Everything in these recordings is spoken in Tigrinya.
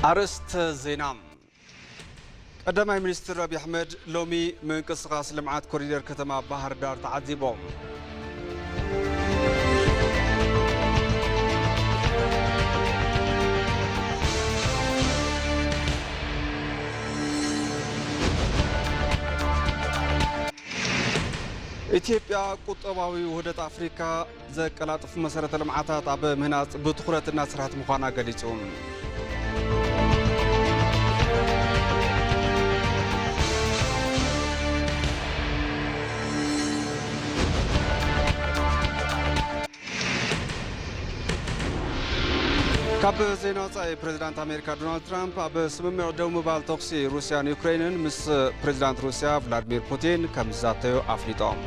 ኣርእስተ ዜና። ቀዳማይ ሚኒስትር ኣብይ ኣሕመድ ሎሚ ምንቅስቓስ ልምዓት ኮሪደር ከተማ ባህር ዳር ተዓዚቦም። ኢትዮጵያ ቁጠባዊ ውህደት ኣፍሪካ ዘቀላጥፉ መሰረተ ልምዓታት ኣብ ምህናፅ ብትኹረት እናሰርሐት ምዃና ገሊፁ። ካብ ዜና ወፃኢ፣ ፕሬዚዳንት ኣሜሪካ ዶናልድ ትራምፕ ኣብ ስምምዕ ደው ምባል ተኹሲ ሩስያን ዩክሬንን ምስ ፕሬዚዳንት ሩስያ ቭላድሚር ፑቲን ከም ዝዛተዩ ኣፍሊጦም።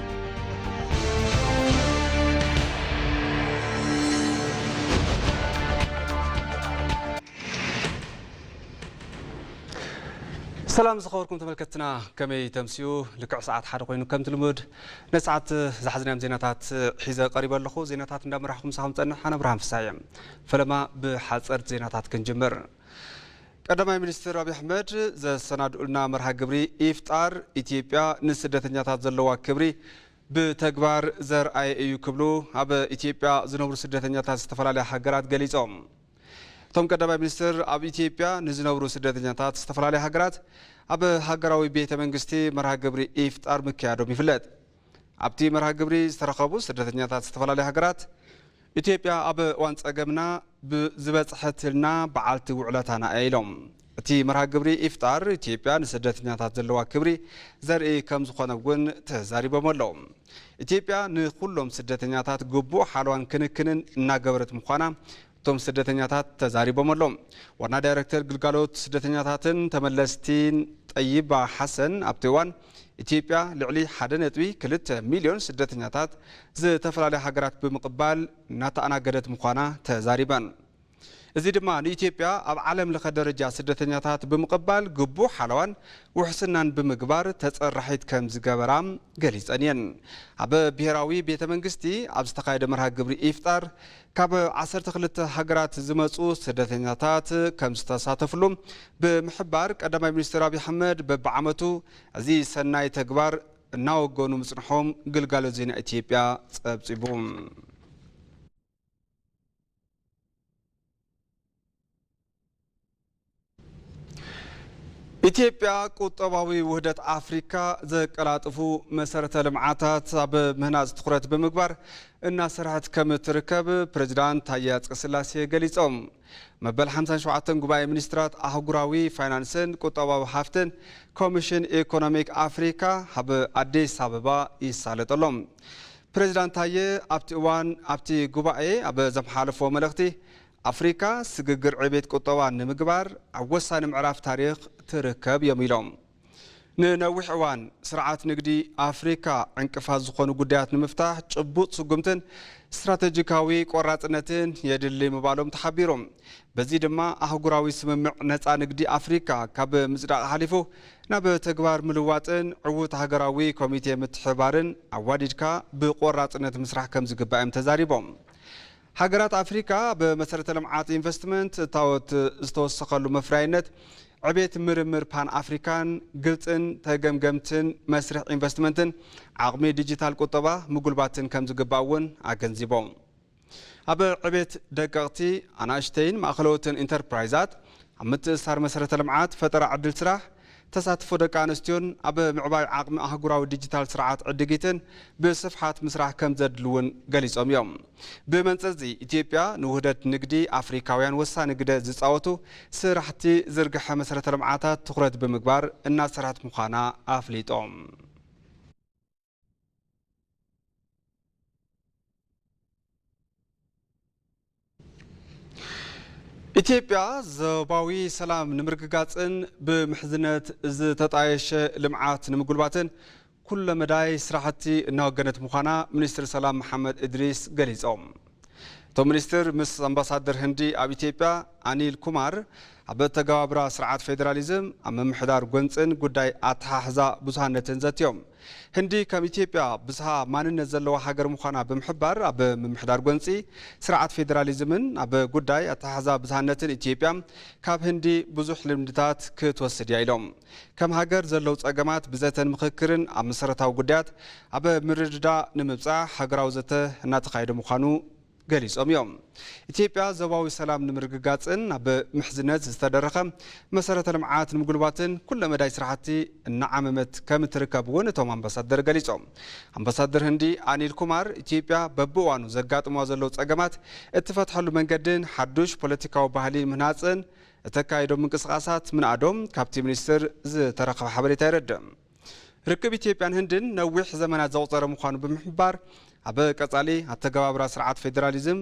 ሰላም ዝኸበርኩም ተመልከትና፣ ከመይ ተምስዩ? ልክዕ ሰዓት ሓደ ኮይኑ ከምቲ ልሙድ ነቲ ሰዓት ዝሓዝናዮም ዜናታት ሒዘ ቀሪበ ኣለኹ። ዜናታት እንዳመራሕኹም ምሳኹም ጸንሕ ኣነ ብርሃን ፍሳየ። ፈለማ ብሓጸርቲ ዜናታት ክንጅምር። ቀዳማይ ሚኒስትር ኣብይ ኣሕመድ ዘሰናድኡልና መርሃ ግብሪ ኢፍጣር ኢትዮጵያ ንስደተኛታት ዘለዋ ክብሪ ብተግባር ዘርኣየ እዩ ክብሉ ኣብ ኢትዮጵያ ዝነብሩ ስደተኛታት ዝተፈላለያ ሃገራት ገሊጾም። እቶም ቀዳማይ ሚኒስትር ኣብ ኢትዮጵያ ንዝነብሩ ስደተኛታት ዝተፈላለያ ሃገራት ኣብ ሃገራዊ ቤተ መንግስቲ መርሃ ግብሪ ኢፍጣር ምክያዶም ይፍለጥ። ኣብቲ መርሃ ግብሪ ዝተረኸቡ ስደተኛታት ዝተፈላለያ ሃገራት፣ ኢትዮጵያ ኣብ እዋን ጸገምና ብ-፣ ዝበጽሐትልና በዓልቲ ውዕለታና እያ ኢሎም። እቲ መርሃ ግብሪ ኢፍጣር ኢትዮጵያ ንስደተኛታት ዘለዋ ክብሪ ዘርኢ ከም ዝኾነ እውን ተዛሪቦም ኣለዉ። ኢትዮጵያ ንኹሎም ስደተኛታት ግቡእ ሓለዋን ክንክንን እናገበረት ምዃና እቶም ስደተኛታት ተዛሪቦም ኣለዉ። ዋና ዳይሬክተር ግልጋሎት ስደተኛታትን ተመለስቲን ጠይባ ሓሰን ኣብቲ እዋን፣ ኢትዮጵያ ልዕሊ ሓደ ነጥቢ ክልተ ሚልዮን ስደተኛታት ዝተፈላለያ ሃገራት ብምቕባል እናተኣናገደት ምዃና ተዛሪበን። እዚ ድማ ንኢትዮጵያ ኣብ ዓለም ለኸ ደረጃ ስደተኛታት ብምቕባል ግቡእ ሓለዋን ውሕስናን ብምግባር ተጸራሒት ከም ዝገበራ ገሊጸን እየን። ኣብ ብሄራዊ ቤተ መንግስቲ ኣብ ዝተኻየደ መርሃ ግብሪ ኢፍጣር ካብ ዓሰርተ ክልተ ሃገራት ዝመጹ ስደተኛታት ከም ዝተሳተፍሉ ብምሕባር፣ ቀዳማይ ሚኒስትር ኣብይ ኣሕመድ በብዓመቱ እዚ ሰናይ ተግባር እናወገኑ ምጽንሖም ግልጋሎት ዜና ኢትዮጵያ ጸብጺቡ። ኢትዮጵያ ቁጠባዊ ውህደት ኣፍሪካ ዘቀላጥፉ መሰረተ ልምዓታት ኣብ ምህናፅ ትኹረት ብምግባር እናሰርሐት ከም ትርከብ ፕሬዚዳንት ታዬ ኣፅቀስላሴ ገሊፆም። መበል ሓምሳን ሸውዓተን ጉባኤ ሚኒስትራት ኣህጉራዊ ፋይናንስን ቁጠባዊ ሃፍትን ኮሚሽን ኢኮኖሚክ ኣፍሪካ ኣብ ኣዲስ ኣበባ ይሳለጠሎም። ፕሬዚዳንት ታዬ ኣብቲ እዋን ኣብቲ ጉባኤ ኣብ ዘመሓለፍዎ መልእኽቲ፣ ኣፍሪካ ስግግር ዕቤት ቁጠባ ንምግባር ኣብ ወሳኒ ምዕራፍ ታሪኽ ትርከብ እዮም ኢሎም። ንነዊሕ እዋን ስርዓት ንግዲ ኣፍሪካ ዕንቅፋት ዝኾኑ ጉዳያት ንምፍታሕ ጭቡጥ ስጉምትን ስትራቴጂካዊ ቆራፅነትን የድሊ ምባሎም ተሓቢሩ። በዚ ድማ ኣህጉራዊ ስምምዕ ነፃ ንግዲ ኣፍሪካ ካብ ምፅዳቕ ሓሊፉ ናብ ተግባር ምልዋጥን ዕዉት ሃገራዊ ኮሚቴ ምትሕባርን ኣዋዲድካ ብቆራፅነት ምስራሕ ከም ዝግባእ እዮም ተዛሪቦም። ሃገራት ኣፍሪካ ብመሰረተ ልምዓት ኢንቨስትመንት እታወት ዝተወሰኸሉ መፍረያይነት ዕቤት ምርምር ፓን ኣፍሪካን ግልፅን ተገምገምትን መስርሕ ኢንቨስትመንትን ዓቕሚ ዲጂታል ቁጠባ ምጉልባትን ከም ዝግባእ እውን ኣገንዚቦም። ኣብ ዕቤት ደቀቕቲ፣ ኣናእሽተይን ማእኸለዎትን ኢንተርፕራይዛት፣ ኣብ ምትእስሳር መሰረተ ልምዓት ፈጠራ ዕድል ስራሕ፣ ተሳትፎ ደቂ ኣንስትዮን ኣብ ምዕባይ ዓቕሚ ኣህጉራዊ ዲጂታል ስርዓት ዕድጊትን ብስፍሓት ምስራሕ ከም ዘድሊ እውን ገሊጾም እዮም። ብመንጽርዚ ኢትዮጵያ ንውህደት ንግዲ ኣፍሪካውያን ወሳኒ ግደ ዝጻወቱ ስራሕቲ ዝርግሐ መሰረተ ልምዓታት ትኹረት ብምግባር እናሰርሐት ምዃና ኣፍሊጦም። ኢትዮጵያ ዞባዊ ሰላም ንምርግጋጽን ብምሕዝነት ዝተጣየሸ ልምዓት ንምጉልባትን ኩለ መዳይ ስራሕቲ እናወገነት ምዃና ሚኒስትር ሰላም መሓመድ እድሪስ ገሊጾም። እቶም ሚኒስትር ምስ ኣምባሳደር ህንዲ ኣብ ኢትዮጵያ ኣኒል ኩማር ኣብ ኣተገባብራ ስርዓት ፌዴራሊዝም፣ ኣብ ምምሕዳር ጎንፅን ጉዳይ ኣተሓሕዛ ብዙሃነትን ዘትዮም። ህንዲ ከም ኢትዮጵያ ብዝሃ ማንነት ዘለዋ ሃገር ምዃና ብምሕባር፣ ኣብ ምምሕዳር ጎንፂ ስርዓት ፌዴራሊዝምን ኣብ ጉዳይ ኣተሓሕዛ ብዝሃነትን ኢትዮጵያ ካብ ህንዲ ብዙሕ ልምድታት ክትወስድ እያ ኢሎም። ከም ሃገር ዘለዉ ጸገማት ብዘተን ምኽክርን ኣብ መሰረታዊ ጉዳያት ኣብ ምርድዳእ ንምብጻሕ ሃገራዊ ዘተ እናተኻየደ ምዃኑ ገሊጾም እዮም። ኢትዮጵያ ዞባዊ ሰላም ንምርግጋጽን ኣብ ምሕዝነት ዝተደረኸ መሰረተ ልምዓት ንምጉልባትን ኩለ መዳይ ስራሕቲ እናዓመመት ከም እትርከብ እውን እቶም ኣምባሳደር ገሊጾም። ኣምባሳደር ህንዲ ኣኒል ኩማር፣ ኢትዮጵያ በብእዋኑ ዘጋጥምዋ ዘለዉ ጸገማት እትፈትሐሉ መንገድን ሓዱሽ ፖለቲካዊ ባህሊ ምህናጽን እተካይዶ ምንቅስቃሳት ምንኣዶም ካብቲ ሚኒስትር ዝተረኸበ ሓበሬታ የረድእ። ርክብ ኢትዮጵያን ህንድን ነዊሕ ዘመናት ዘቑጸረ ምዃኑ ብምሕባር፣ ኣብ ቀጻሊ ኣተገባብራ ስርዓት ፌዴራሊዝም፣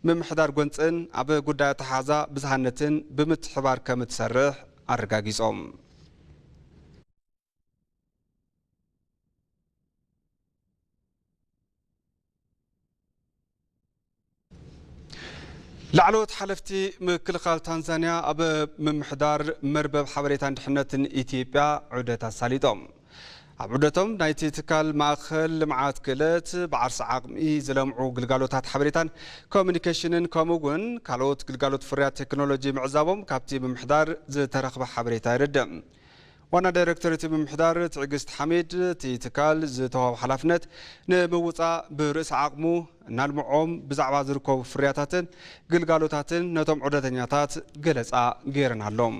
ምምሕዳር ጎንጽን ኣብ ጉዳይ ኣተሓዛ ብዝሃነትን ብምትሕባር ከም እትሰርሕ ኣረጋጊጾም። ላዕለዎት ሓለፍቲ ምክልኻል ታንዛንያ ኣብ ምምሕዳር መርበብ ሓበሬታን ድሕነትን ኢትዮጵያ ዑደት ኣሳሊጦም። ኣብ ዑደቶም ናይቲ ትካል ማእኸል ልምዓት ክእለት፣ ብዓርሰ ዓቕሚ ዝለምዑ ግልጋሎታት ሓበሬታን ኮሙኒኬሽንን ከምኡ እውን ካልኦት ግልጋሎት ፍርያት ቴክኖሎጂ ምዕዛቦም ካብቲ ምምሕዳር ዝተረኽበ ሓበሬታ የረድእ። ዋና ዳይሬክተር እቲ ምምሕዳር ትዕግስት ሓሚድ፣ እቲ ትካል ዝተዋህቦ ሓላፍነት ንምውፃእ ብርእሰ ዓቕሙ እናልምዖም ብዛዕባ ዝርከቡ ፍርያታትን ግልጋሎታትን ነቶም ዑደተኛታት ገለፃ ገይረናሎም።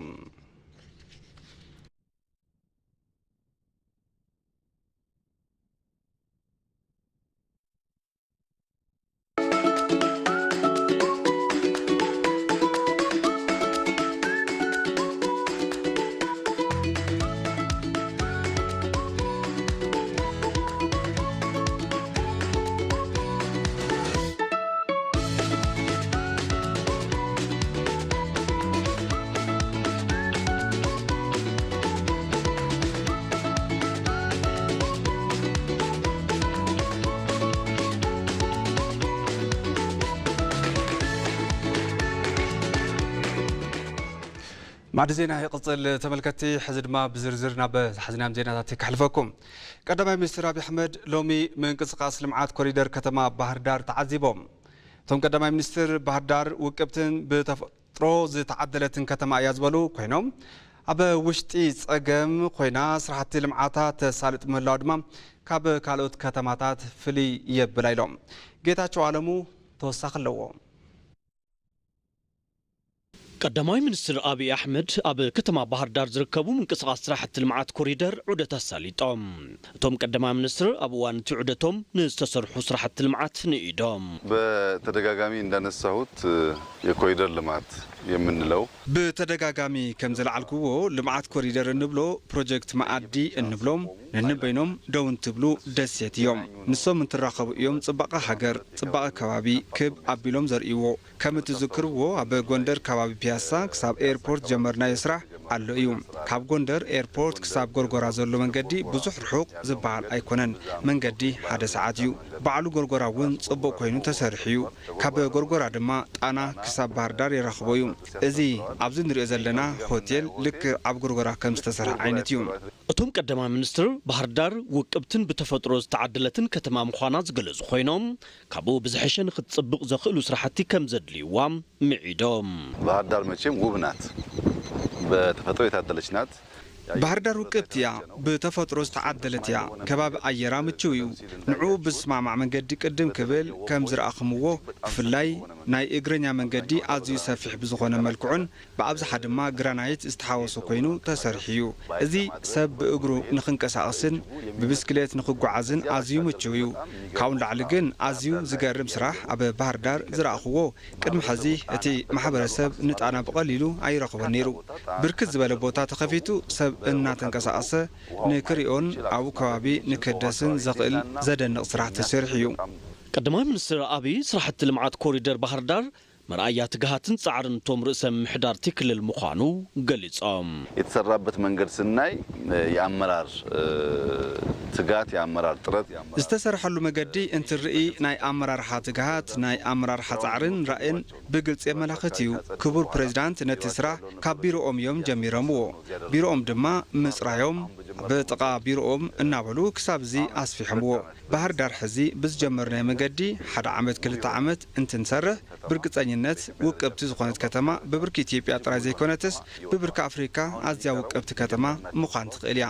ማዕዲ ዜና ይቕጽል ተመልከትቲ። ሕዚ ድማ ብዝርዝር ናብ ዝሓዝናዮም ዜናታት ከሕልፈኩም። ቀዳማይ ሚኒስትር ኣብይ ኣሕመድ ሎሚ ምንቅስቃስ ልምዓት ኮሪደር ከተማ ባህር ዳር ተዓዚቦም። እቶም ቀዳማይ ሚኒስትር፣ ባህር ዳር ውቅብትን ብተፈጥሮ ዝተዓደለትን ከተማ እያ ዝበሉ ኮይኖም፣ ኣብ ውሽጢ ጸገም ኮይና ስራሕቲ ልምዓታ ተሳልጥ ምህላዋ ድማ ካብ ካልኦት ከተማታት ፍልይ የብላ ኢሎም። ጌታቸው ኣለሙ ተወሳኺ ኣለዎ። ቀዳማይ ሚኒስትር ኣብይ ኣሕመድ ኣብ ከተማ ባህር ዳር ዝርከቡ ምንቅስቃስ ስራሕቲ ልምዓት ኮሪደር ዑደት ኣሳሊጦም። እቶም ቀዳማይ ሚኒስትር ኣብ እዋን እቲ ዑደቶም ንዝተሰርሑ ስራሕቲ ልምዓት ንኢዶም። በተደጋጋሚ እንዳነሳሁት የኮሪደር ልማት የምንለው ብተደጋጋሚ ከም ዝለዓልኩዎ፣ ልምዓት ኮሪደር እንብሎ ፕሮጀክት መኣዲ እንብሎም ነንበይኖም ደው እንትብሉ ደሴት እዮም። ንሶም እንትራኸቡ እዮም ጽባቐ ሃገር፣ ጽባቐ ከባቢ ክብ ኣቢሎም ዘርእይዎ። ከም እትዝክርዎ፣ ኣብ ጎንደር ከባቢ ፒያሳ ክሳብ ኤርፖርት ጀመርናዮ ስራሕ ኣሎ እዩ። ካብ ጎንደር ኤርፖርት ክሳብ ጎርጎራ ዘሎ መንገዲ ብዙሕ ርሑቕ ዝበሃል ኣይኮነን። መንገዲ ሓደ ሰዓት እዩ። ባዕሉ ጎርጎራ እውን ጽቡቕ ኮይኑ ተሰሪሑ እዩ። ካብ ጎርጎራ ድማ ጣና ክሳብ ባህር ዳር የራኽቦ እዩ። እዚ ኣብዚ ንሪኦ ዘለና ሆቴል ልክዕ ኣብ ጎርጎራ ከም ዝተሰርሐ ዓይነት እዩ። እቶም ቀዳማይ ሚኒስትር፣ ባህር ዳር ውቅብትን ብተፈጥሮ ዝተዓደለትን ከተማ ምዃና ዝገለጹ ኮይኖም፣ ካብኡ ብዝሐሸ ንክትጽብቕ ዘኽእሉ ስራሕቲ ከም ዘድልይዋ ምዒዶም። ባህር ዳር መቼም ውብ ናት፣ በተፈጥሮ የታደለች ናት። ባህር ዳር ውቅብቲ እያ፣ ብተፈጥሮ ዝተዓደለት እያ። ከባቢ ኣየራ ምችው እዩ። ንዕኡ ብዝስማማዕ መንገዲ ቅድም ክብል ከም ዝረኣኹምዎ፣ ብፍላይ ናይ እግረኛ መንገዲ ኣዝዩ ሰፊሕ ብዝኾነ መልክዑን ብኣብዝሓ ድማ ግራናይት ዝተሓወሶ ኮይኑ ተሰሪሑ እዩ። እዚ ሰብ ብእግሩ ንኽንቀሳቐስን ብብስክሌት ንኽጓዓዝን ኣዝዩ ምቹው እዩ። ካብኡ ንላዕሊ ግን ኣዝዩ ዝገርም ስራሕ ኣብ ባህር ዳር ዝረኣኽዎ፣ ቅድሚ ሕዚ እቲ ማሕበረሰብ ንጣና ብቐሊሉ ኣይረኽቦን ነይሩ። ብርክት ዝበለ ቦታ ተኸፊቱ ሰብ እናተንቀሳቐሰ ንክሪኦን ኣብኡ ከባቢ ንክህደስን ዘኽእል ዘደንቕ ስራሕ ተሰሪሑ እዩ። ቀዳማይ ሚኒስትር ኣብይ፣ ስራሕቲ ልምዓት ኮሪደር ባህር ዳር መርኣያ ትግሃትን ጻዕርን እቶም ርእሰ ምምሕዳር እቲ ክልል ምዃኑ ገሊጾም። የተሰራበት መንገድ ስናይ የአመራር ትጋት፣ የአመራር ጥረት፣ የአመራር ዝተሰርሐሉ መገዲ እንትርኢ ናይ ኣመራርሓ ትግሃት፣ ናይ ኣመራርሓ ጻዕርን ራእን ብግልጺ የመላኽት እዩ። ክቡር ፕሬዝዳንት ነቲ ስራሕ ካብ ቢሮኦም እዮም ጀሚሮምዎ። ቢሮኦም ድማ ምጽራዮም ብጥቓ ቢሮኦም እናበሉ ክሳብ እዚ ኣስፊሖምዎ። ባህር ዳር ሕዚ ብዝጀመርናዮ መገዲ ሓደ ዓመት ክልተ ዓመት እንትንሰርሕ ብርግጸኝነት ውቅብቲ ዝኾነት ከተማ ብብርኪ ኢትዮጵያ ጥራይ ዘይኮነትስ ብብርኪ ኣፍሪካ ኣዝያ ውቅብቲ ከተማ ምዃን ትኽእል እያ።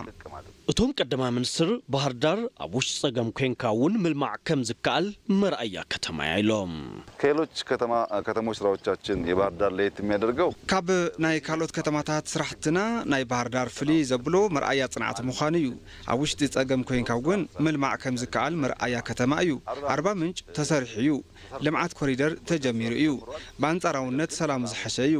እቶም ቀዳማይ ሚኒስትር ባህር ዳር ኣብ ውሽጢ ጸገም ኮይንካ እውን ምልማዕ ከም ዝከኣል መርኣያ ከተማ እያ ኢሎም። ከሌሎች ከተማ ከተሞች ስራዎቻችን የባህር ዳር ለየት የሚያደርገው ካብ ናይ ካልኦት ከተማታት ስራሕትና ናይ ባህር ዳር ፍልይ ዘብሎ መርኣያ ጽንዓት ምዃኑ እዩ። ኣብ ውሽጢ ጸገም ኮይንካ እውን ምልማዕ ከም ዝከኣል መርኣያ ከተማ እዩ። ኣርባ ምንጭ ተሰሪሑ እዩ። ልምዓት ኮሪደር ተጀሚሩ እዩ። ብኣንጻራውነት ሰላሙ ዝሐሸ እዩ።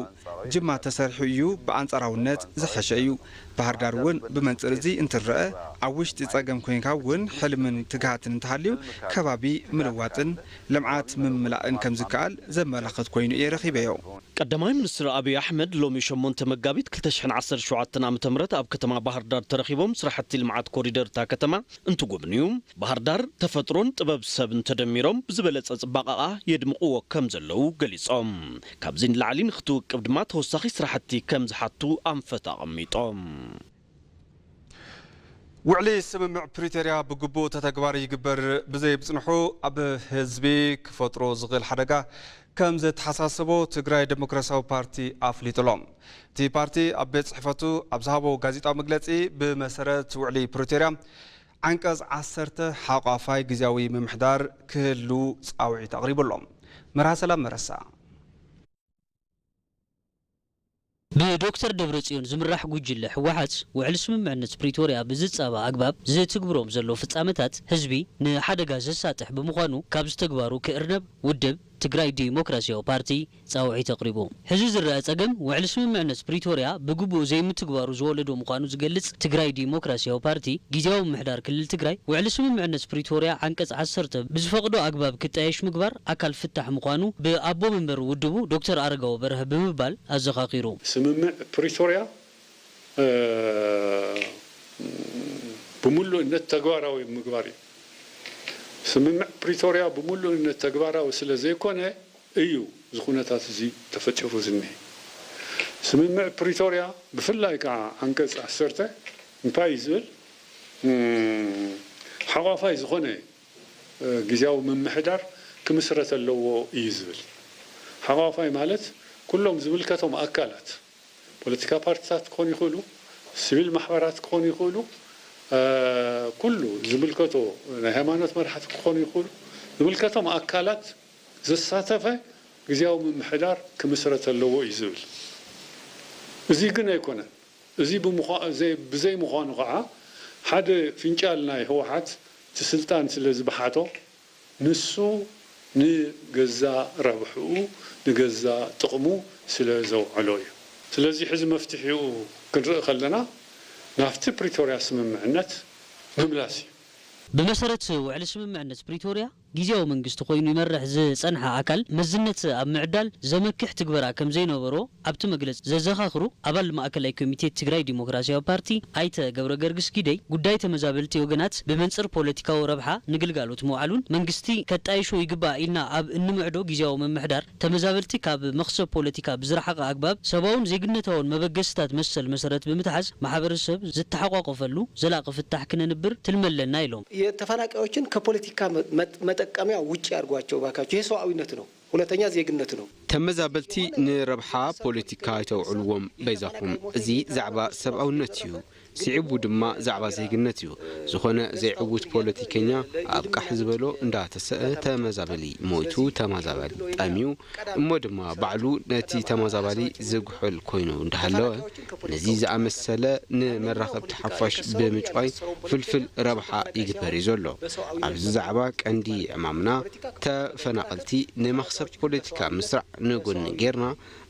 ጅማ ተሰሪሑ እዩ ብኣንጻራውነት ዝሐሸ እዩ። ባህር ዳር እውን ብመንጽር እዚ እንትረአ ኣብ ውሽጢ ጸገም ኮይንካ እውን ሕልምን ትግሃትን እንተሃልዩ ከባቢ ምልዋጥን ልምዓት ምምላእን ከምዝከኣል ዘመላኽት ኮይኑ እየ ረኺበዮ። ቀዳማይ ሚኒስትር ኣብይ ኣሕመድ ሎሚ ሸሞንተ መጋቢት ክልተ ሽሕን ዓሰርተ ሸውዓተን ዓመተ ምህረት ኣብ ከተማ ባህር ዳር ተረኺቦም ስራሕቲ ልምዓት ኮሪደር እታ ከተማ እንትጉብንዩ፣ ባህር ዳር ተፈጥሮን ጥበብ ሰብን ተደሚሮም ብዝበለፀ ፅባቐኣ የድምቕዎ ከም ዘለዉ ገሊፆም። ካብዚ ንላዕሊ ንክትውቅብ ድማ ተወሳኺ ስራሕቲ ከም ዝሓቱ ኣንፈት ኣቐሚጦም። ውዕሊ ስምምዕ ፕሪቶርያ ብግቡእ ተተግባሪ ይግበር ብዘይምጽንሑ ኣብ ህዝቢ ክፈጥሮ ዝኽእል ሓደጋ ከም ዘተሓሳሰቦ ትግራይ ዴሞክራሲያዊ ፓርቲ ኣፍሊጡ ኣሎ። እቲ ፓርቲ ኣብ ቤት ጽሕፈቱ ኣብ ዝሃቦ ጋዜጣዊ መግለጺ፣ ብመሰረት ውዕሊ ፕሪቶርያ ዓንቀጽ ዓሰርተ ሓቋፋይ ግዝያዊ ምምሕዳር ክህሉ ጻውዒት ኣቕሪቡ ኣሎ። መርሃ ሰላም መረሳ። ብዶክተር ደብረጽዮን ዝምራሕ ጉጅለ ህወሓት ውዕል ስምምዕነት ፕሪቶርያ ብዝጻባእ ኣግባብ ዝትግብሮም ዘሎ ፍጻመታት ህዝቢ ንሓደጋ ዘሳጥሕ ብምዃኑ ካብዚ ተግባሩ ክእርነብ ውድብ ትግራይ ዲሞክራሲያዊ ፓርቲ ጻውዒት ኣቕሪቡ። ሕዚ ዝረኣ ጸገም ውዕል ስምምዕነት ፕሪቶርያ ብግቡእ ዘይምትግባሩ ዝወለዶ ምዃኑ ዝገልጽ ትግራይ ዲሞክራሲያዊ ፓርቲ፣ ግዝያዊ ምምሕዳር ክልል ትግራይ ውዕሊ ስምምዕነት ፕሪቶርያ ዓንቀጽ ዓሰርተ ብዝፈቕዶ ኣግባብ ክጣየሽ ምግባር ኣካል ፍታሕ ምዃኑ ብኣቦ መንበር ውድቡ ዶክተር ኣረጋዊ በርሀ ብምባል ኣዘኻኺሩ። ስምምዕ ፕሪቶርያ ብምሉእነት ተግባራዊ ምግባር እዩ። ስምምዕ ፕሪቶርያ ብምሉእነት ተግባራዊ ስለ ዘይኮነ እዩ እዚ ኩነታት እዚ ተፈጢሩ ዝኒሀ። ስምምዕ ፕሪቶርያ ብፍላይ ከዓ ዓንቀፅ ዓሰርተ እንታይ እዩ ዝብል? ሓቋፋይ ዝኾነ ግዝያዊ ምምሕዳር ክምስረት ኣለዎ እዩ ዝብል። ሓቋፋይ ማለት ኩሎም ዝምልከቶም ኣካላት ፖለቲካ ፓርቲታት ክኾኑ ይኽእሉ፣ ሲቪል ማሕበራት ክኾኑ ይኽእሉ፣ ኩሉ ዝምልከቶ ናይ ሃይማኖት መራሕቲ ክኾኑ ይኽእሉ፣ ዝምልከቶም ኣካላት ዘሳተፈ ግዝያዊ ምምሕዳር ክምስረት ኣለዎ እዩ ዝብል። እዚ ግን ኣይኮነን። እዚ ብዘይምዃኑ ከዓ ሓደ ፍንጫል ናይ ህወሓት እቲ ስልጣን ስለ ዝበሓቶ ንሱ ንገዛእ ረብሕኡ ንገዛእ ጥቕሙ ስለ ዘውዕሎ እዩ። ስለዚ ሕዚ መፍትሒኡ ክንርኢ ከለና ናብቲ ፕሪቶርያ ስምምዕነት ምምላስ እዩ። ብመሰረት ውዕሊ ስምምዕነት ፕሪቶርያ ግዝያዊ መንግስቲ ኮይኑ ይመርሕ ዝፀንሐ ኣካል መዝነት ኣብ ምዕዳል ዘመክሕ ትግበራ ከምዘይነበሮ ኣብቲ መግለፂ ዘዘኻኽሩ ኣባል ማእከላይ ኮሚቴ ትግራይ ዲሞክራሲያዊ ፓርቲ ኣይተ ገብረገርግስ ጊደይ፣ ጉዳይ ተመዛበልቲ ወገናት ብመንፅር ፖለቲካዊ ረብሓ ንግልጋሎት ምውዓሉን መንግስቲ ከጣይሾ ይግባእ ኢልና ኣብ እንምዕዶ ግዝያዊ ምምሕዳር ተመዛበልቲ ካብ መኽሰብ ፖለቲካ ብዝረሓቐ ኣግባብ ሰብኣውን ዜግነታውን መበገስታት መሰል መሰረት ብምትሓዝ ማሕበረሰብ ዝተሓቋቆፈሉ ዘላቒ ፍታሕ ክነንብር ትልሚ ኣለና ኢሎም። የተፈናቃዮችን ከፖለቲካ መጠቀሚያ ውጭ ያርጓቸው ባካቸው። ይሄ ሰብአዊነት ነው። ሁለተኛ ዜግነት ነው። ተመዛበልቲ ንረብሓ ፖለቲካ ኣይተውዕልዎም በይዛኹም። እዚ ዛዕባ ሰብኣውነት እዩ። ስዒቡ ድማ ዛዕባ ዜግነት እዩ። ዝኾነ ዘይዕውት ፖለቲከኛ ኣብ ቃሕ ዝበሎ እንዳተሰአ ተመዛበሊ ሞይቱ፣ ተመዛባሊ ጠምዩ፣ እሞ ድማ ባዕሉ ነቲ ተመዛባሊ ዝጉሕል ኮይኑ እንዳሃለወ፣ ነዚ ዝኣመሰለ ንመራኸብቲ ሓፋሽ ብምጭዋይ ፍልፍል ረብሓ ይግበር እዩ ዘሎ። ኣብዚ ዛዕባ ቀንዲ ዕማምና ተፈናቐልቲ ንመኽሰብ ፖለቲካ ምስራዕ ንጎኒ ጌርና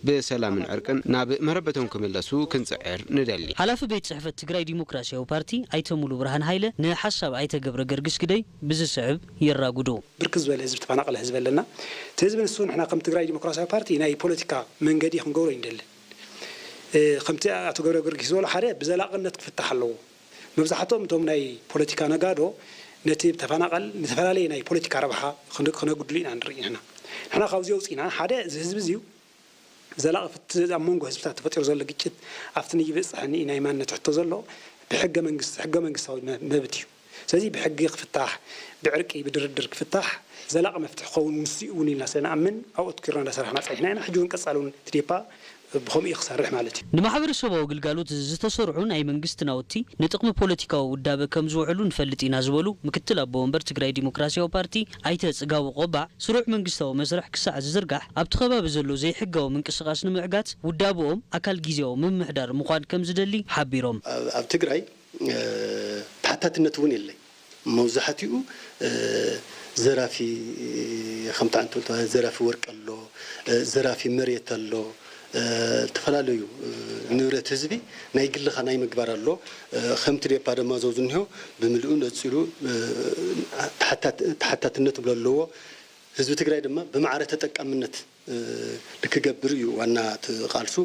ብሰላምን ዕርቅን ናብ መረበቶም ክምለሱ ክንጽዕር ንደሊ። ሓላፊ ቤት ጽሕፈት ትግራይ ዲሞክራሲያዊ ፓርቲ ኣይተ ሙሉ ብርሃን ሃይለ ንሓሳብ ኣይተ ገብረ ገርግስ ግደይ ብዝስዕብ የራጉዶ። ብርክት ዝበለ ህዝቢ፣ ተፈናቀለ ህዝቢ ኣለና። እቲ ህዝቢ ንሱ ንሕና ከም ትግራይ ዲሞክራሲያዊ ፓርቲ ናይ ፖለቲካ መንገዲ ክንገብሮ እዩ ንደሊ። እ፣ ከምቲ ኣቶ ገብረ ገርግስ ዝበሎ ሓደ ብዘላቕነት ክፍታሕ ኣለዎ። መብዛሕትኦም እቶም ናይ ፖለቲካ ነጋዶ ነቲ ተፈናቐል ንዝተፈላለየ ናይ ፖለቲካ ረብሓ ክን-፣ ክነጉድሉ ኢና ንርኢ ንሕና። ንሕና ካብዚ ኣውፂና ሓደ እዚ ህዝቢ እዚዩ ዘላቒ ፍትሒ ኣብ መንጎ ህዝብታት ተፈጢሩ ዘሎ ግጭት ኣብቲ ንይበፅሐኒ ናይ ማንነት ሕቶ ዘሎ ብሕገ መንግስቲ፣ ሕገ መንግስታዊ መ-፣ መብት እዩ። ስለዚ ብሕጊ ክፍታሕ፣ ብዕርቂ፣ ብድርድር ክፍታሕ ዘላቒ መፍትሒ ክኸውን ንሱ እውን ኢልና ስለ ንኣምን ኣብኡ ኣትኪርና እንዳሰራሕና ፀኒሕና ኢና። ሕጂ እውን ቀፃሊ እውን እቲ ዴፓ ብኸምኡ እዩ ክሰርሕ ማለት እዩ። ንማሕበረሰባዊ ግልጋሎት ዝተሰርሑ ናይ መንግስቲ ናውቲ ንጥቕሚ ፖለቲካዊ ውዳበ ከም ዝውዕሉ ንፈልጥ ኢና ዝበሉ ምክትል ኣቦ ወንበር ትግራይ ዲሞክራሲያዊ ፓርቲ ኣይተ ጽጋቡ ቆባዕ፣ ስሩዕ መንግስታዊ መስርሕ ክሳዕ ዝዝርጋሕ ኣብቲ ከባቢ ዘሎ ዘይሕጋዊ ምንቅስቓስ ንምዕጋት ውዳበኦም ኣካል ግዜያዊ ምምሕዳር ምዃን ከም ዝደሊ ሓቢሮም። ኣብ፣ ኣብ ትግራይ፣ እ፣ ተሓታትነት እውን የለይ። መብዛሕትኡ፣ እ፣ ዘራፊ፣ ከምቲ ዓንተልታ ዘራፊ ወርቂ ኣሎ፣ እ፣ ዘራፊ መሬት ኣሎ፣ እ፣ ዝተፈላለዩ፣ እ፣ ንብረት ህዝቢ ናይ ግልኻ ናይ ምግባር ኣሎ። እ፣ ከምቲ ዴፓ ድማ ዘው ዝኒሆ ብምልኡ ነጺሩ፣ እ፣ ተሓታት-፣ ተሓታትነት ዘለዎ ህዝቢ ትግራይ ድማ ብማዕረ ተጠቃምነት እ፣ ንክገብር እዩ ዋና እቲ ቃልሱ።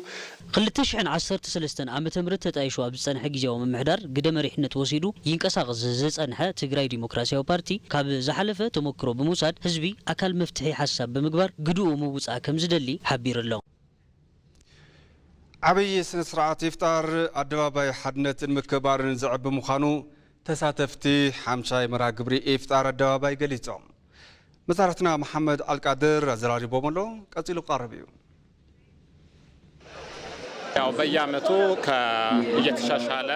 ክልተ ሽሕን ዓሰርተ ሰለስተን ዓመተ ምህረት ተጣይሹ ኣብ ዝጸንሐ ግዜያዊ ምምሕዳር ግደ መሪሕነት ወሲዱ ይንቀሳቐስ ዝጸንሐ ትግራይ ዲሞክራሲያዊ ፓርቲ፣ ካብ ዝሓለፈ ተመክሮ ብምውሳድ፣ ህዝቢ ኣካል መፍትሒ ሓሳብ ብምግባር ግድኡ ምውጻእ ከም ዝደሊ ሓቢሩ ኣሎ። ዓብዪ ስነ ስርዓት ኢፍጣር ኣደባባይ ሓድነትን ምክብባርን ዘዕቢ ምዃኑ ተሳተፍቲ ሓምሻይ መርሃ ግብሪ ኢፍጣር ኣደባባይ ገሊጾም። መሳርሕትና መሓመድ ኣልቃድር ኣዘራሪቦም ኣሎ፣ ቀጺሉ ክቐርብ እዩ። ያው በየዓመቱ ከ-፣ እየተሻሻለ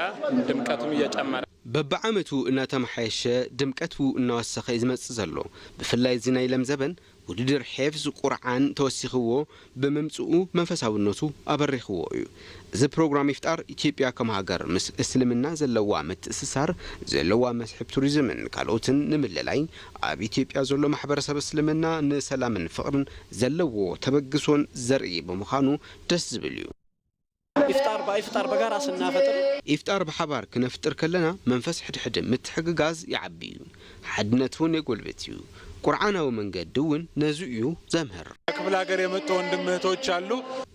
ድምቀቱም እየጨመረ። በብዓመቱ እናተመሓየሸ ድምቀቱ እናወሰኸ እዩ ዝመጽእ ዘሎ። ብፍላይ እዚ ናይ ለም ዘበን ውድድር ሒፍዝ ቁርዓን ተወሲኽዎ ብምምጽኡ መንፈሳውነቱ ኣበሪኽዎ እዩ። እዚ ፕሮግራም ኢፍጣር ኢትዮጵያ ከም ሃገር ምስ እስልምና ዘለዋ ምትእስሳር፣ ዘለዋ መስሕብ ቱሪዝምን ካልኦትን ንምልላይ ኣብ ኢትዮጵያ ዘሎ ማሕበረሰብ እስልምና ንሰላምን ፍቕርን ዘለዎ ተበግሶን ዘርኢ ብምዃኑ ደስ ዝብል እዩ። ኢፍጣር ብኢፍጣር በጋራ ስናፈጥር ኢፍጣር ብሓባር ክነፍጥር ከለና መንፈስ ሕድሕድ ምትሕግጋዝ ይዓቢ እዩ፣ ሓድነት እውን የጎልብት እዩ። ቁርዓናዊ መንገዲ እውን ነዚ እዩ ዘምህር። ከክፍለ ሃገር የመጡ ወንድም እህቶች አሉ።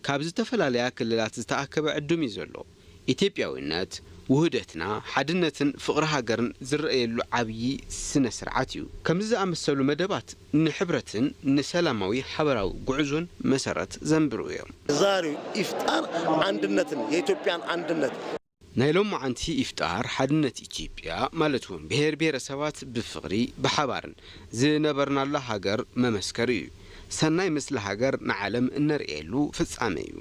ካብ ዝተፈላለያ ክልላት ዝተኣከበ ዕዱም እዩ ዘሎ። ኢትዮጵያዊነት፣ ውህደትና፣ ሓድነትን ፍቕሪ ሃገርን ዝረኣየሉ ዓብዪ ስነ ስርዓት እዩ። ከምዚ ዝኣመሰሉ መደባት ንሕብረትን ንሰላማዊ ሓበራዊ ጉዕዞን መሰረት ዘንብሩ እዮም። ዛሬው ኢፍጣር አንድነትን የኢትዮጵያን አንድነት ናይ ሎማዓንቲ ኢፍጣር ሓድነት ኢትዮጵያ ማለት እውን ብሄር ብሄረሰባት ብፍቕሪ ብሓባርን ዝነበርናላ ሃገር መመስከሪ እዩ። ሰናይ ምስሊ ሃገር ንዓለም እነርእየሉ ፍጻመ እዩ።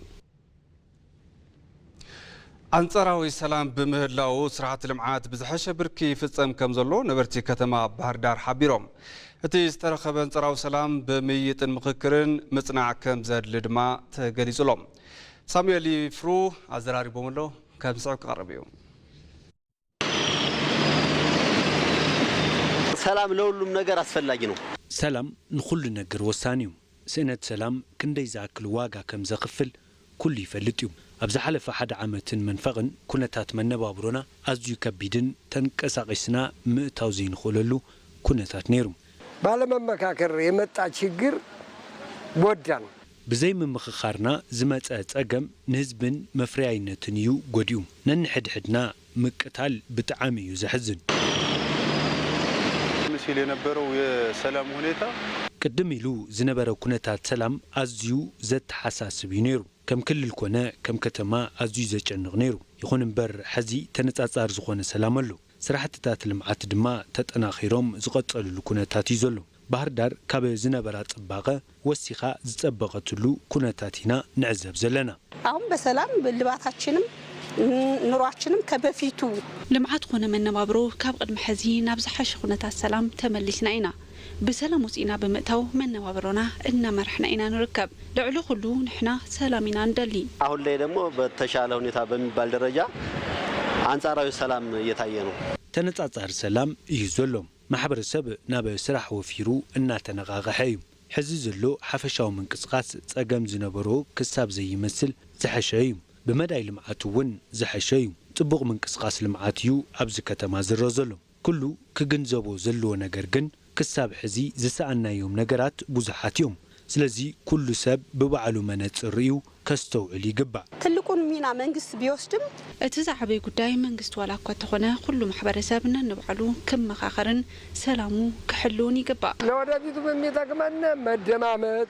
ኣንጻራዊ ሰላም ብምህላው ስራሕቲ ልምዓት ብዝሐሸ ብርኪ ይፍጸም ከም ዘሎ ነበርቲ ከተማ ባህር ዳር ሓቢሮም። እቲ ዝተረኸበ ኣንጻራዊ ሰላም ብምይይጥን ምኽክርን ምጽናዕ ከም ዘድሊ ድማ ተገሊጹ ኣሎ። ሳሙኤል ይፍሩ ኣዘራሪቦም ኣሎ፣ ከም ዝስዕብ ክቐርብ እዩ። ሰላም ለሁሉም ነገር አስፈላጊ ነው። ሰላም ንኹሉ ነገር ወሳኒ እዩ። ስእነት ሰላም ክንደይ ዝኣክል ዋጋ ከም ዘኽፍል ኩሉ ይፈልጥ እዩ። ኣብ ዝሓለፈ ሓደ ዓመትን መንፈቕን ኩነታት መነባብሮና ኣዝዩ ከቢድን ተንቀሳቒስና ምእታው ዘይንኽእለሉ ኩነታት ነይሩ። ባለመመካከር የመጣ ችግር ጎዳን። ብዘይምምኽኻርና ዝመጸ ጸገም ንህዝብን መፍረያይነትን እዩ ጎዲኡ። ነንሕድሕድና ምቅታል ብጣዕሚ እዩ ዘሕዝን። ሲል የነበረው የሰላም ሁኔታ ቅድም ኢሉ ዝነበረ ኩነታት ሰላም ኣዝዩ ዘተሓሳስብ እዩ ነይሩ። ከም ክልል ኮነ ከም ከተማ ኣዝዩ ዘጨንቕ ነይሩ። ይኹን እምበር፣ ሐዚ ተነጻጻሪ ዝኾነ ሰላም ኣሎ። ስራሕትታት ልምዓት ድማ ተጠናኺሮም ዝቐጸልሉ ኩነታት እዩ ዘሎ። ባህር ዳር ካብ ዝነበራ ጽባቐ ወሲኻ ዝጸበቐትሉ ኩነታት ኢና ንዕዘብ ዘለና። አሁን በሰላም ልባታችንም ኑሯችንም ከበፊቱ ልምዓት ኾነ መነባብሮ ካብ ቅድሚ ሐዚ ናብ ዝሓሸ ኩነታት ሰላም ተመሊስና ኢና። ብሰላም ወፂእና ብምእታው መነባብሮና እናመራሕና ኢና ንርከብ። ልዕሊ ኩሉ ንሕና ሰላም ኢና ንደሊ። አሁን ላይ ደግሞ በተሻለ ሁኔታ በሚባል ደረጃ አንጻራዊ ሰላም እየታየ ነው። ተነጻጻሪ ሰላም እዩ ዘሎ። ማሕበረሰብ ናብ ስራሕ ወፊሩ እናተነቓቕሐ እዩ። ሕዚ ዘሎ ሓፈሻዊ ምንቅስቓስ ጸገም ዝነበሮ ክሳብ ዘይመስል ዝሐሸ እዩ። ብመዳይ ልምዓት እውን ዝሐሸ እዩ። ጽቡቕ ምንቅስቓስ ልምዓት እዩ ኣብዚ ከተማ ዝረአ ዘሎ። ኩሉ ክግንዘቦ ዘለዎ ነገር ግን ክሳብ ሕዚ ዝሰኣናዮም ነገራት ብዙሓት እዮም። ስለዚ ኩሉ ሰብ ብባዕሉ መነጽር ርእዩ ከስተውዕል ይግባእ። ትልቁን ሚና መንግስት ቢወስድም። እቲ ዝዓበየ ጉዳይ መንግስቲ ዋላ እኳ እንተኾነ ኩሉ ማሕበረሰብ ነንባዕሉ ክመኻኸርን ሰላሙ ክሕልውን ይግባእ። ለወደፊቱ የሚጠቅመን መደማመጥ፣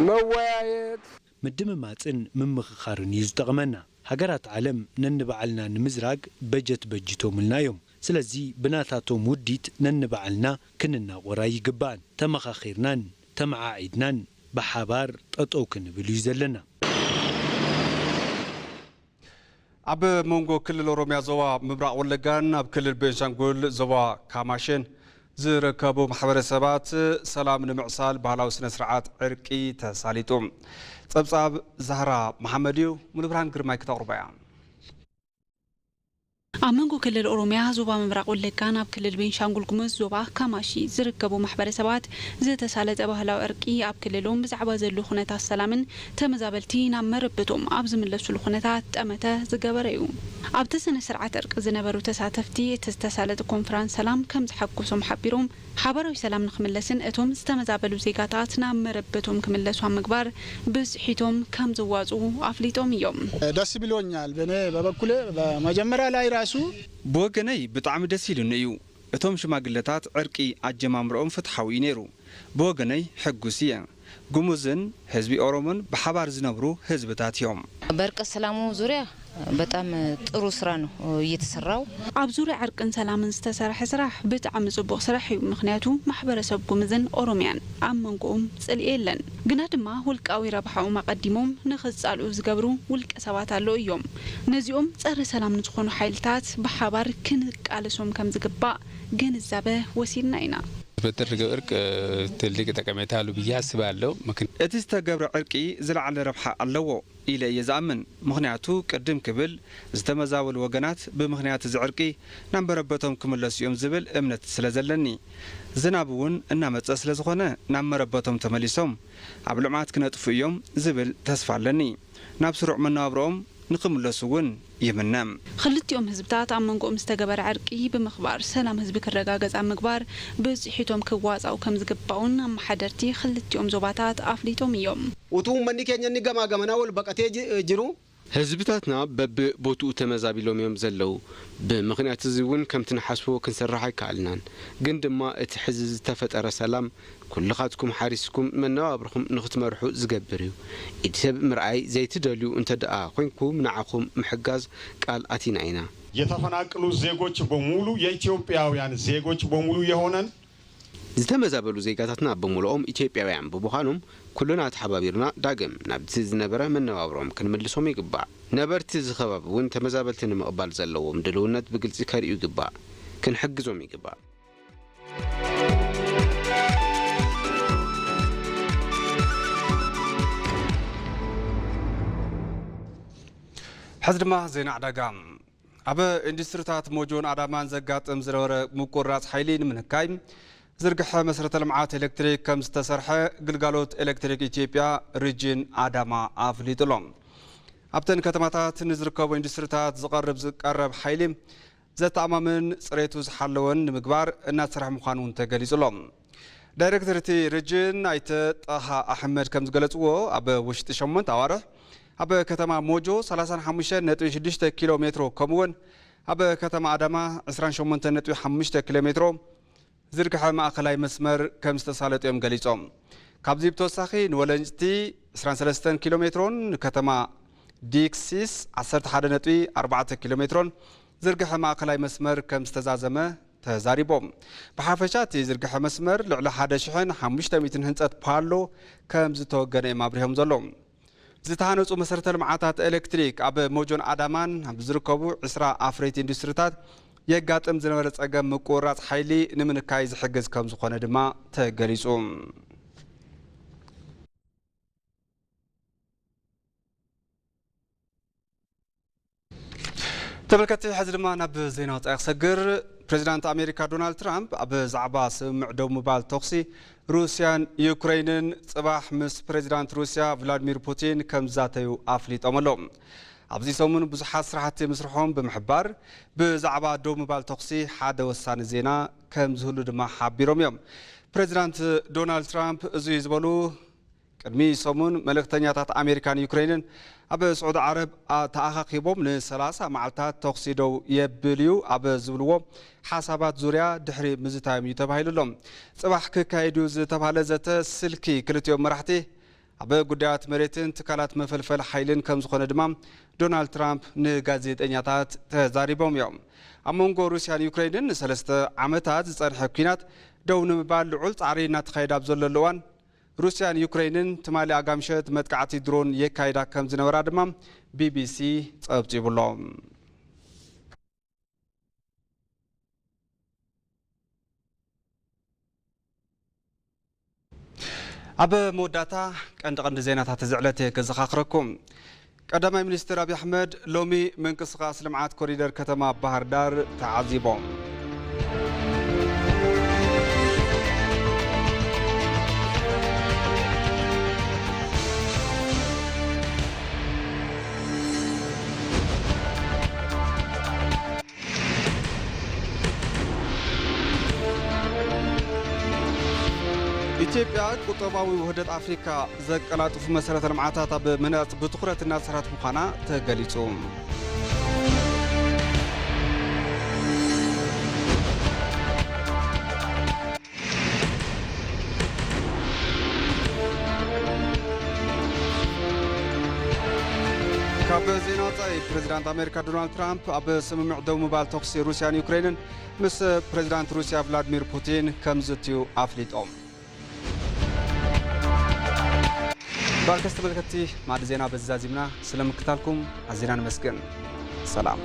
መወያየት። ምድምማጽን ምምኽኻርን እዩ ዝጠቕመና። ሃገራት ዓለም ነንባዕልና ንምዝራግ በጀት በጅቶምልና እዮም። ስለዚ ብናታቶም ውዲት ነንባዕልና ክንናቖር ኣይግባእን። ተመኻኺርናን ተመዓዒድናን ብሓባር ጠጠው ክንብል እዩ ዘለና። ኣብ መንጎ ክልል ኦሮሚያ ዞባ ምብራቕ ወለጋን ኣብ ክልል ቤንሻንጉል ዞባ ካማሼን ዝርከቡ ማሕበረሰባት ሰላም ንምዕሳል ባህላዊ ስነ ስርዓት ዕርቂ ተሳሊጡ። ጸብጻብ ዛህራ መሓመድ እዩ፣ ሙሉብርሃን ግርማይ ክተቕርቦ እያ። ኣብ መንጎ ክልል ኦሮሚያ ዞባ ምብራቕ ወለጋን ኣብ ክልል ቤንሻንጉል ጉሙዝ ዞባ ካማሺ ዝርከቡ ማሕበረሰባት ዝተሳለጠ ባህላዊ ዕርቂ ኣብ ክልሎም ብዛዕባ ዘሎ ኩነታት ሰላምን ተመዛበልቲ ናብ መረበቶም ኣብ ዝምለሱሉ ኩነታት ጠመተ ዝገበረ እዩ። ኣብቲ ስነ ስርዓት ዕርቂ ዝነበሩ ተሳተፍቲ እቲ ዝተሳለጠ ኮንፈራንስ ሰላም ከም ዝሓጎሶም ሓቢሮም፣ ሓባራዊ ሰላም ንኽምለስን እቶም ዝተመዛበሉ ዜጋታት ናብ መረበቶም ክምለሱ ኣብ ምግባር ብፅሒቶም ከም ዝዋፅኡ ኣፍሊጦም እዮም። ደስ ብሎኛል። በእኔ በበኩሌ በመጀመሪያ ላይ ራሱ ብወገነይ ብጣዕሚ ደስ ኢሉኒ እዩ። እቶም ሽማግለታት ዕርቂ ኣጀማምርኦም ፍትሓዊ እዩ ነይሩ። ብወገነይ ሕጉስ እየ። ጉሙዝን ህዝቢ ኦሮሞን ብሓባር ዝነብሩ ህዝብታት እዮም። በእርቀ ሰላሙ ዙሪያ በጣም ጥሩ ስራ ነው እየተሰራው። ኣብ ዙሪያ ዕርቅን ሰላምን ዝተሰርሐ ስራሕ ብጣዕሚ ፅቡቕ ስራሕ እዩ። ምኽንያቱ ማሕበረሰብ ጉምዝን ኦሮሚያን ኣብ መንጎኦም ፅልኢ የለን። ግና ድማ ውልቃዊ ረብሓኦም ኣቐዲሞም ንኽፃልኡ ዝገብሩ ውልቀ ሰባት ኣለዉ እዮም። ነዚኦም ፀረ ሰላም ንዝኾኑ ሓይልታት ብሓባር ክንቃለሶም ከም ዝግባእ ግንዛበ ወሲድና ኢና። በተደረገው እርቅ ትልቅ ጠቀሜታ አሉ ብዬ አስባለሁ። ምክን- እቲ ዝተገብረ ዕርቂ ዝለዓለ ረብሓ ኣለዎ ኢለ እየ ዝኣምን። ምኽንያቱ ቅድም ክብል ዝተመዛበሉ ወገናት ብምኽንያት እዚ ዕርቂ ናብ መረበቶም ክምለሱ እዮም ዝብል እምነት ስለ ዘለኒ፣ ዝናብ እውን እናመጸ ስለ ዝኾነ ናብ መረበቶም ተመሊሶም ኣብ ልምዓት ክነጥፉ እዮም ዝብል ተስፋ ኣለኒ። ናብ ስሩዕ መነባብሮኦም ንኽምለሱ እውን ይምነ። ክልቲኦም ህዝብታት ኣብ መንጎኦም ዝተገበረ ዕርቂ ብምኽባር ሰላም ህዝቢ ክረጋገጽ ኣብ ምግባር ብጽሒቶም ክዋጻኡ ከም ዝግባኡን ኣመሓደርቲ ክልቲኦም ዞባታት ኣፍሊጦም እዮም። Utuu uummanni keenya inni gamaa gamanaa wal baqatee ji- jiru ህዝብታትና በብቦትኡ ተመዛቢሎም እዮም ዘለዉ። ብምኽንያት እዚ እውን ከምቲ ንሓስቦ ክንሰርሕ ኣይከኣልናን። ግን ድማ እቲ ሕዚ ዝተፈጠረ ሰላም ኩልኻትኩም ሓሪስኩም መነባብርኹም ንኽትመርሑ ዝገብር እዩ። ኢድ ሰብ ምርኣይ ዘይትደልዩ እንተ ደኣ ኮይንኩም ንዓኹም ምሕጋዝ ቃል ኣቲና ኢና። የተፈናቀሉ ዜጎች በሙሉ የኢትዮጵያውያን ዜጎች በሙሉ የሆነን ዝተመዛበሉ ዜጋታትና ብምሉኦም ኢትዮጵያውያን ብምዃኖም ኩልና ተሓባቢርና ዳግም ናብቲ ዝነበረ መነባብሮኦም ክንምልሶም ይግባእ። ነበርቲ እዚ ከባቢ እውን ተመዛበልቲ ንምቕባል ዘለዎም ድልውነት ብግልጺ ከርእዩ ይግባእ። ክንሕግዞም ይግባእ። ሕዚ ድማ ዜና ዕዳጋ። ኣብ ኢንዱስትሪታት ሞጆን ኣዳማን ዘጋጥም ዝነበረ ምቁርራፅ ሓይሊ ንምንካይ ዝርግሐ መሰረተ ልምዓት ኤሌክትሪክ ከም ዝተሰርሐ ግልጋሎት ኤሌክትሪክ ኢትዮጵያ ሪጅን ኣዳማ ኣፍሊጡ ኣሎ። ኣብተን ከተማታት ንዝርከቡ ኢንዱስትሪታት ዝቐርብ ዝቀረብ ሓይሊ ዘተኣማምን ፅሬቱ ዝሓለወን ንምግባር እናተሰርሐ ምዃኑ እውን ተገሊጹ ኣሎ። ዳይሬክተር እቲ ሪጅን ኣይተ ጣሃ ኣሕመድ ከም ዝገለጽዎ፣ ኣብ ውሽጢ ሸሞንተ ኣዋርሕ ኣብ ከተማ ሞጆ ሰላሳን ሓሙሽተን ነጥቢ ሽዱሽተ ኪሎ ሜትሮ ከምኡውን ኣብ ከተማ ኣዳማ ዕስራን ሸሞንተን ነጥቢ ሓሙሽተ ኪሎ ሜትሮ ዝርግሐ ማእኸላይ መስመር ከም ዝተሳለጡ እዮም ገሊጾም። ካብዚ ብተወሳኺ ንወለንጭቲ ዕስራን ሰለስተን ኪሎ ሜትሮን ንከተማ ዲክሲስ ዓሰርተ ሓደ ነጥቢ ኣርባዕተ ኪሎ ሜትሮን ዝርግሐ ማእኸላይ መስመር ከም ዝተዛዘመ ተዛሪቦም። ብሓፈሻ እቲ ዝርግሐ መስመር ልዕሊ ሓደ ሽሕን ሓሙሽተ ሚእትን ህንፀት ፓሎ ከም ዝተወገነ እዮም ኣብሪሆም ዘለዉ። ዝተሃነፁ መሰረተ ልምዓታት ኤሌክትሪክ ኣብ ሞጆን ኣዳማን ኣብ ዝርከቡ ዕስራ ኣፍረይቲ ኢንዱስትሪታት የጋጥም ዝነበረ ፀገም ምቁርራፅ ሓይሊ ንምንካይ ዝሕግዝ ከም ዝኾነ ድማ ተገሊፁ። ተመልከትቲ፣ ሕዚ ድማ ናብ ዜና ወጻኢ ክሰግር። ፕሬዚዳንት ኣሜሪካ ዶናልድ ትራምፕ ኣብ ዛዕባ ስምምዕ ደው ምባል ተኹሲ ሩስያን ዩክሬንን ጽባሕ ምስ ፕሬዚዳንት ሩስያ ቭላድሚር ፑቲን ከም ዝዛተዩ ኣፍሊጦም ኣለዉ። ኣብዚ ሰሙን ብዙሓት ስራሕቲ ምስርሖም ብምሕባር ብዛዕባ ደው ምባል ተኹሲ ሓደ ወሳኒ ዜና ከም ዝህሉ ድማ ሓቢሮም እዮም። ፕሬዚዳንት ዶናልድ ትራምፕ እዙይ ዝበሉ ቅድሚ ሰሙን መልእኽተኛታት ኣሜሪካን ዩክሬንን ኣብ ስዑዲ ዓረብ ኣ-፣ ተኣኻኺቦም ንሰላሳ መዓልታት ተኹሲ ደው የብል እዩ ኣብ ዝብልዎ ሓሳባት ዙርያ ድሕሪ ምዝታዮም እዩ ተባሂሉ ኣሎ። ጽባሕ ክካየድ እዩ ዝተባህለ ዘተ ስልኪ ክልቲኦም መራሕቲ ኣብ ጉዳያት መሬትን ትካላት መፈልፈል ሓይልን ከም ዝኾነ ድማ ዶናልድ ትራምፕ ንጋዜጠኛታት ተዛሪቦም እዮም። ኣብ መንጎ ሩስያን ዩክሬንን ንሰለስተ ዓመታት ዝጸንሐ ኲናት ደው ንምባል ልዑል ጻዕሪ እናተኻየደ ኣብ ዘለሉ እዋን፣ ሩስያን ዩክሬንን ትማሊ ኣጋምሸት መጥቃዕቲ ድሮን የካይዳ ከም ዝነበራ ድማ ቢቢሲ ጸብጺቡ ኣሎ። ኣብ መወዳእታ ቀንዲ ቀንዲ ዜናታት እዚ ዕለት እየ ከዘኻኽረኩም። ቀዳማይ ሚኒስትር ኣብይ ኣሕመድ ሎሚ ምንቅስቓስ ልምዓት ኮሪደር ከተማ ባህር ዳር ተዓዚቦም። ኢትዮጵያ ቁጠባዊ ውህደት ኣፍሪካ ዘቀላጥፉ መሰረተ ልምዓታት ኣብ ምህናፅ ብትኹረት እናተሰርሐት ምዃና ተገሊፁ። ካብ ዜና ወፃኢ፣ ፕሬዚዳንት ኣሜሪካ ዶናልድ ትራምፕ ኣብ ስምምዕ ደው ምባል ተኹሲ ሩስያን ዩክሬንን ምስ ፕሬዚዳንት ሩስያ ቭላድሚር ፑቲን ከም ዝዝትዩ ኣፍሊጦም። ባርከስ ተመልከትቲ፣ ማዕዲ ዜና በዚ ዛዚምና። ስለምክታልኩም ኣዚና ነመስግን። ሰላም።